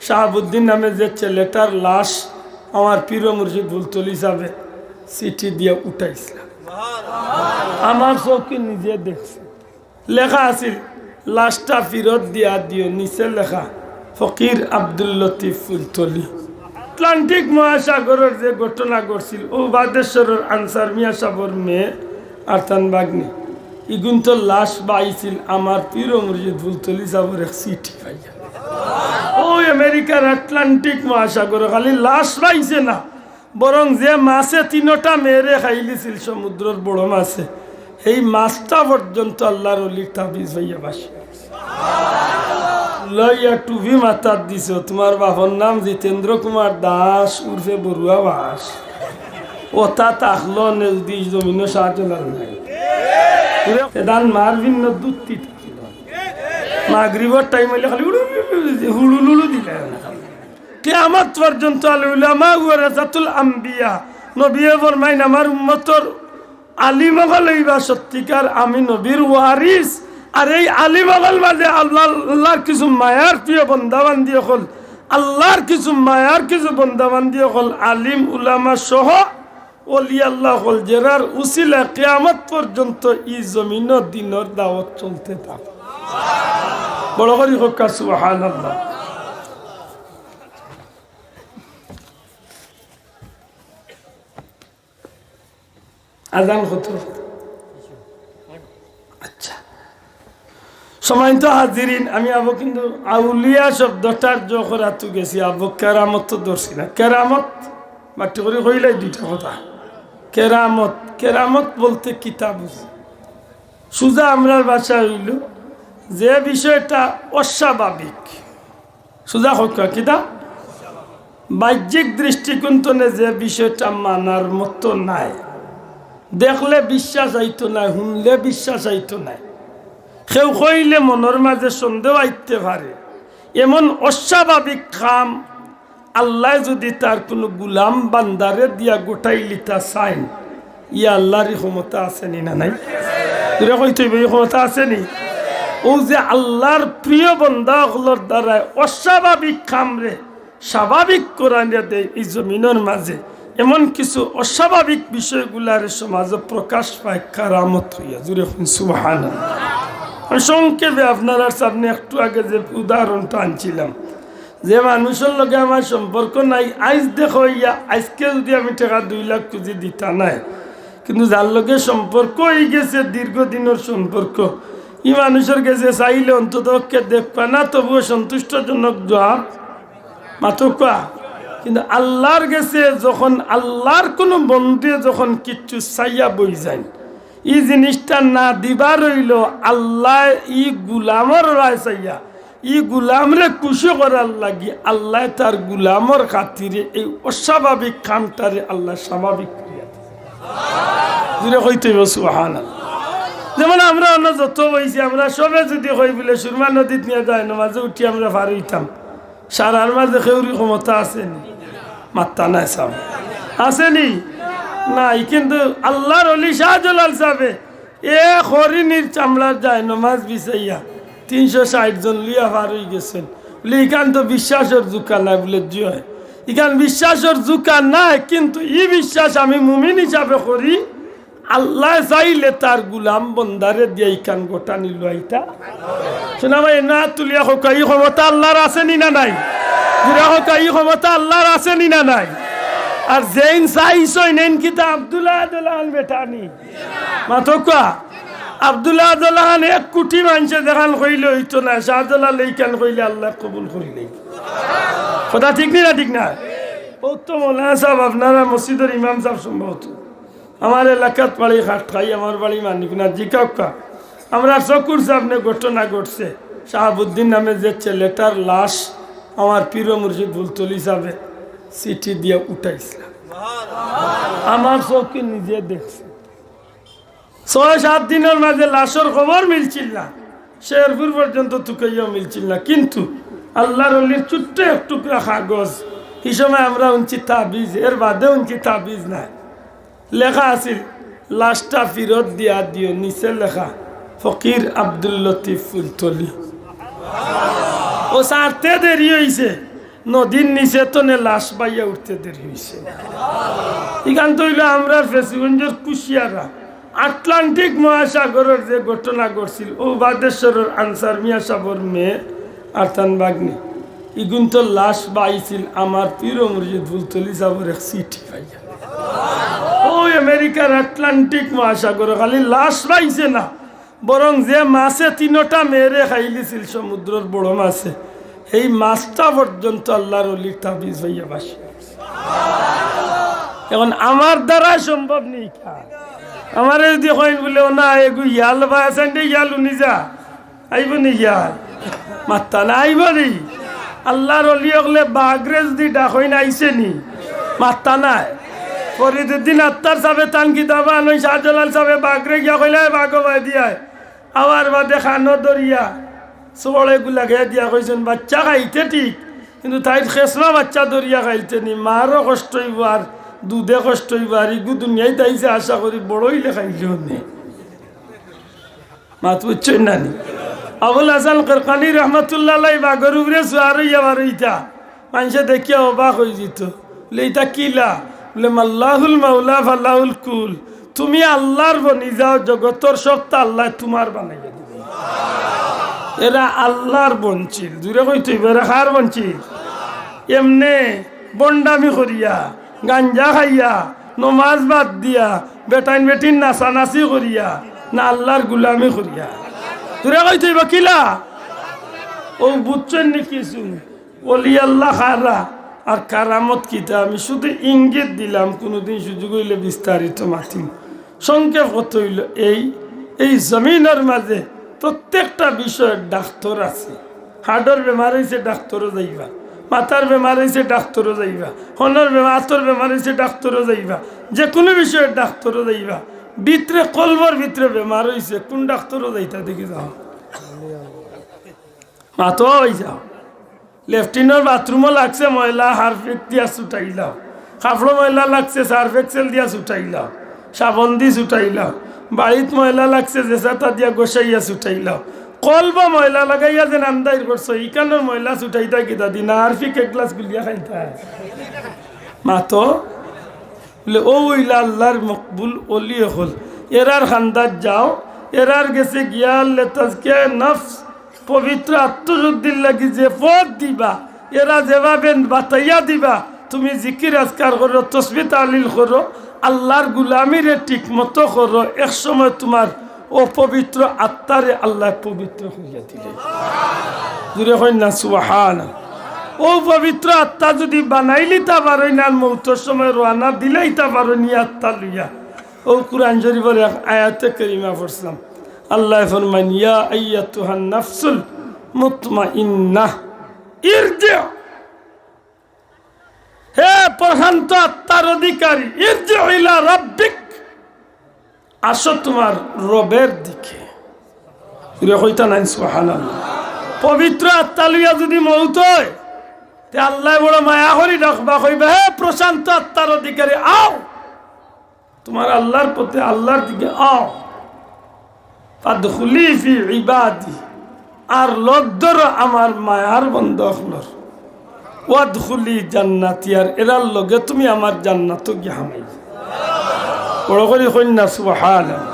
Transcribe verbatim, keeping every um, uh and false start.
শাহাবুদ্দিন নামে যে ছেলেটার লাশ আমার পীর ও মুর্শিদ ফুলতলি সাহেবে চিঠি দিয়া উঠাইছিলা, আমার চউখে নিজে দেখছি। লেখা আছিল, "লাশটা ফিরত দিয়া দিও।" নিচে লেখা, "ফকির আব্দুল লতিফ ফুলতলি।" আটলান্টিক মহাসাগরর যে ঘটনা ঘটছিল, ও বাদেশ্বরর আনসার মিয়া সাবর মেয়ে আর তান ভাগ্নি, ইগুইন্তর লাশ পাইছিল আমার পীর ও মুর্শিদ ফুলতলি সাবর এক চিঠি পাইয়া। ও আমেরিকার আটলান্টিক মহাসাগরো খালি লাশ পাইছে না, বরং যে মাছে তিনটা মেয়েরে খাইলিছিল সমুদ্রর বড় মাছে, এই মাছটা পর্যন্ত আল্লাহর ওলির তাবিজ পাইয়া বাঁচি। লইয়া টুপি মাথাত দিছো, তোমার বাপর নাম জিতেন্দ্র কুমার দাস উর্ফে বড়ুয়া বাস। ওটা থাকলো নে যদি জমিনো শাহজালাল নাই। এদান মারবিন না দুত্তি থাকলো। মাগরিবর টাইম অইলে খালি উড়ু উড়ু উড়ু উড়ু হুড়ুলুলু দিলে না। কিয়ামত পর্যন্ত আল উলামা ওয়ারাসাতুল আম্বিয়া। নবীয়ে ফরমাইন, "আমার উম্মতর আলিম অকল অইবা সত্যিকার আমি নবীর ওয়ারিস।" আর এই আলিম অকল মাঝে আল্লাহ, আল্লাহর কিছু মায়ার প্রিয় বন্দাবান্দি অকল, আল্লাহর কিছু মায়ার কিছু বন্দাবান্দি অকল, আলিম উলামা সহ ওলি আল্লাহ অকল, যেরার উসিলা কিয়ামত পর্যন্ত ই জমিনো দ্বীনর দাওয়াত চলতে থাকবো। বড় করি কউক্কা সুবহানাল্লাহ। আজান কত? আচ্ছা, সম্মানিত হাজিরিন, আমি আবো কিন্তু আউলিয়া শব্দটার জখরাতু গেছি, আবো কেরামত তো ধরছি না। কেরামত বাট্টি করি কইলাই দুইটা কথা। কেরামত, কেরামত বলতে কিতা বুঝি? সুজা আমরার ভাষা অইলো যে বিষয়টা অস্বাভাবিক, সুজা কউক্কা কিতা? বাহ্যিক দৃষ্টিকোণ তনে যে বিষয়টা মানার মতো নায়, দেখলে বিশ্বাস আইতো নায়, হুনলে বিশ্বাস আইতো নায়, কেউ কইলে মনর মাঝে সন্দেহ আইতে পারে, এমন অস্বাভাবিক কাম আল্লায় যদি তার কুনু গুলাম বান্দারে দিয়া গটাইলিতা চাইন, ইয়া আল্লার ই ক্ষমতা আছে নি না নাই? জুরে কইতে অইবো, ই ক্ষমতা আছে নি? অউ যে আল্লার প্রিয় বন্দা অকলর দ্বারায় অস্বাভাবিক কামরে স্বাভাবিক করানিয়া দেয় ই জমিনর মাঝে, এমন কিছু অস্বাভাবিক বিষয়গুলারে সমাজো প্রকাশ পায় কেরামত অইয়া। জুরে কইন সুবহানাল্লাহ। আমি সংক্ষেপে আপনারার সামনে একটু আগে যে উদাহরণটা আনছিলাম, যে মানুষর লগে আমার সম্পর্ক নাই, আইজ দেখা অইয়া, আইজকে যদি আমি টেকা দুই লাখ খুজি দিতা নায়, কিন্তু যার লগে সম্পর্ক অইগেছে, দীর্ঘদিনর সম্পর্ক, ই মানুষর গেছে চাইলে অন্তত পক্ষে দেখবা না, তবুও সন্তুষ্টজনক জুয়াব মাতউক্কা। কিন্তু আল্লার গেছে যখন আল্লার কুনু বন্দে যখন কিচ্ছু চাইয়া বই যাইন, ই জিনিসটা না দিবার অইলো, আল্লায় ই গুলামর রায় চাইয়া ই গুলামরে খুশি করার লাগি আল্লায় তার গুলামর খাতিরে এই অস্বাভাবিক কামটারে আল্লায় স্বাভাবিক করিয়া দিছে। জুরে কইতে অইবো সুবহানাল্লাহ। যেমন আমরা অনো যত বইছি, আমরা সবে যদি কই বুলে সুরমা নদীত নিয়া যায়, নমাজে উঠি আমরা পার অইতাম, সারার মাঝে কেউরই ক্ষমতা আছে নি? মাত্তা নাই সাব, আছে নি? নাই। কিন্তু আল্লার ওলি শাহজালাল সাবে এ হরিণীর চামড়ার যায় নমাজ বিছাইয়া তিনশো ষাইট জন লইয়া পার অইগেছইন। বুলে, "ইখান তো বিশ্বাসর জুকা নায়।" বুলে, "জি অয়, ইখান বিশ্বাসর জুকা নায়, কিন্তু ই বিশ্বাস আমি মুমিন হিসাবে করি, আল্লায় চাইলে তার গুলাম বন্দারে দিয়া ইখান গটানি লইতা।" সোনা ভাই, না তুলিয়া কউক্কা, ই ক্ষমতা আল্লার আছে নি না নাই? জুরে কউক্কা, ই ক্ষমতা আল্লার আছে নি না নাই? আর যেইন চাইছইন, এইন কিতা আব্দুল্লাহ আদলান বেটানি? মাতউক্কা। আব্দুল্লাহ আদলান এক কোটি মানষে যেখান কইলে অইতো নায়, শাহজালাল এইখান কইলে আল্লায় কবুল করিলে। কথা ঠিক নি না ঠিক না? অউ তো মৌলানা সাব, আপনারা মসজিদর ইমাম সাব সম্ভবত। আমার এলাকাত বাড়ি খাটখাই, আমার বাড়ি মানিকনা। জিকাউক্কা, আমরার চকুর সামনে ঘটনা ঘটছে। শাহাবুদ্দিন নামে যে ছেলেটার লাশ আমার পীর ও মুর্শিদ ফুলতলি সাবে চিঠি দিয়া উঠাইছলা, আমার চউখে নিজে দেখছি। ছয় সাত দিনর মাঝে লাশর খবর মিলছিল না, শেরপুর পর্যন্ত তুকাইয়াও মিলছিল না। কিন্তু আল্লার ওলির ছোট্ট এক টুকরা কাগজ, হি সময় আমরা হুনছি তাবিজ, এর বাদে হুনছি তাবিজ নায়। লেখা আছিল, "লাশটা ফিরত দিয়া দিও।" নিচে লেখা, "ফকির আব্দুল লতিফ ফুলতলি।" অউ ছাড়তে দেরি অইছে, নদীর নিচে তনে লাশ বাইয়া উঠতে দেরি অইছে। ইখান তো অইলো আমরার ফেঞ্চুগঞ্জর কুশিয়ারা। আটলান্টিক মহাসাগরর যে ঘটনা ঘটছিল, ও বাদেশ্বরর আনসার মিয়া সাবর মেয়ে আর তান ভাগ্নি, ইগুইন্তর লাশ বাইছিল আমার পীর ও মুর্শিদ ফুলতলি সাবর এক চিঠি পাইয়া। ও আমেরিকার আটলান্টিক মহাসাগরো খালি লাশ বাইছে না, বরং যে মাছে তিনটা মেয়েরে খাইলিছিল সমুদ্রর বড় মাছে, এই মাছটা পর্যন্ত আল্লাহর অলির তাবিজ অইয়া বাঁচি। এখন আমার দ্বারা সম্ভব নি কা? আমারে যদি কইন বুলে, "ও না, এগু ইয়াল বা আছে, ইয়াল উনি যা।" আইবো নি ইয়াল? মাত্তা না, আইবো নি? আল্লাহর অলি অকলে বাঘরে যদি ডাকইন, আইছে নি? মাত্তা নাই। ফরিদুদ্দিন আত্তার সাবে তান কিতাব আনইন, শাহজালাল সাবে বাঘরে গিয়া কইলা, "এ বাঘ, বায় দিয়ায়।" আওয়ার বাদে খানো ধরিয়া, চড় এগু লাগাইয়া দিয়া কইছইন, "বাচ্চা খাইতে ঠিক, কিন্তু তাইর খেসমা বাচ্চা ধরিয়া খাইলতে নি, মারও কষ্ট অইবো আর দুধে কষ্ট অইবো, আর ইগু দুনিয়াইত আইছে আশা করি বড় অইলে খাইলেও নি।" মাত বুঝছইন না নি? আবুল হাসান করকানি রহমতুল্লাহ আলাই বাঘর উপরে সুয়ার অইয়া বারইতা, মানষে দেখিয়া অবাক অইযিতো। বুলে, "ইতা কিলা?" বুলে, "মাল্লাহুল মাওলা ফালাহুল কুল।" তুমি আল্লাহর বনি যাও, জগতর সবতা আল্লায় তুমার বানাইয়া দিবা। এরা আল্লাহর বনছিল। জুরে কইতো অইবো, এরা কার বনছিল? এমনে ভন্ডামি করিয়া, গাঞ্জা খাইয়া, নমাজ বাদ দিয়া, বেটাইন বেটিন নাচানাচি করিয়া, না আল্লাহর গুলামি করিয়া? জুরে কইতো অইবো, কিলা? ও বুঝছইন নি কিছু? অলি আল্লাহ কারা আর কারামত কিতা, আমি শুধু ইঙ্গিত দিলাম, কুনুদিন সুযোগ অইলে বিস্তারিত মাতিম। সংক্ষেপ কথা অইলো এই, এই জমিনর মাঝে প্রত্যেকটা বিষয়র ডাক্তর আছে। হার্টর বেমার অইছে, ডাক্তরো যাইবা। মাথার বেমার অইছে, ডাক্তরো যাইবা। হনর বেমার, আতর বেমার অইছে, ডাক্তরো যাইবা। যে কুনু বিষয়র ডাক্তরো যাইবা। ভিতরে, কলবর ভিতরে বেমার অইছে, কুন ডাক্তরো যাইতা দেখি যাও। মাতো অই যাও। লেট্রিনর বাথরুমো লাগছে ময়লা, হারপিক দিয়া ছুটাইলাও। কাপড়ো ময়লা লাগছে, সার্ফ এক্সেল দিয়া ছুটাইলাও, সাবন দি ছুটাইলাও। বাড়িত ময়লা লাগছে, জেসাটা দিয়া গোসাইয়া ছুটাইলাও। কলবো ময়লা লাগাইয়া যেন আন্দাইর করছো, ইখানর ময়লা ছুটাইতা কিতা দি, না হারপিক এক গ্লাস গুলিয়া খাইতা? মাতো। বুলে, ও অইলা আল্লাহর মকবুল অলি অকল। এরার খান্দাত যাও, এরার গেছে গিয়া আল্লাহ তাজকিয়ায়ে নফস, পবিত্র আত্মশুদ্ধির লাগি যে পথ দিবা, এরা যেভাবে বাতাইয়া দিবা, তুমি জিকির আজকার করো, তসবি তাহলিল করো, আল্লাহর গুলামিরে ঠিক মতো করো, এক সময় তুমার অপবিত্র আত্মারে আল্লায় পবিত্র করিয়া দিলে। জুরে কইন না সুবহান। অউ পবিত্র আত্মা যুদি বানাইলিতা পারইন আর মউতর সময় রওয়ানা দিলাইতা পারইন ই আত্মা লইয়া, অউ কুরআন শরীফর এক আয়াতে কারিমা পড়ছিলাম, আল্লায় ফরমাইন, "ইয়া আইয়াতুহান নাফসুল মুতমাইন্নাহ, ইরজি", হে প্রশান্ত আত্মার অধিকারী, "ইরজি ইলা রাব্বিক", আসো তুমার রবের দিকে। জুরে কইতা নাইন সুবহানাল্লাহ। পবিত্র আত্মা লইয়া যুদি মউত অয়, তে আল্লায় বড় মায়া করি ডাকবা, কইবা, "হে প্রশান্ত আত্মার অধিকারী, আও, তুমার আল্লার পথে, আল্লার দিকে আও। ফাদখুলি ফি ইবাদি, আর লগ ধরো আমার মায়ার বন্দা অকলর। ওয়াদখুলি জান্নাতি, আর এরার লগে তুমি আমার জান্নাতো গিয়া হামাই।" বড় করি কইন না সুবহানাল্লাহ।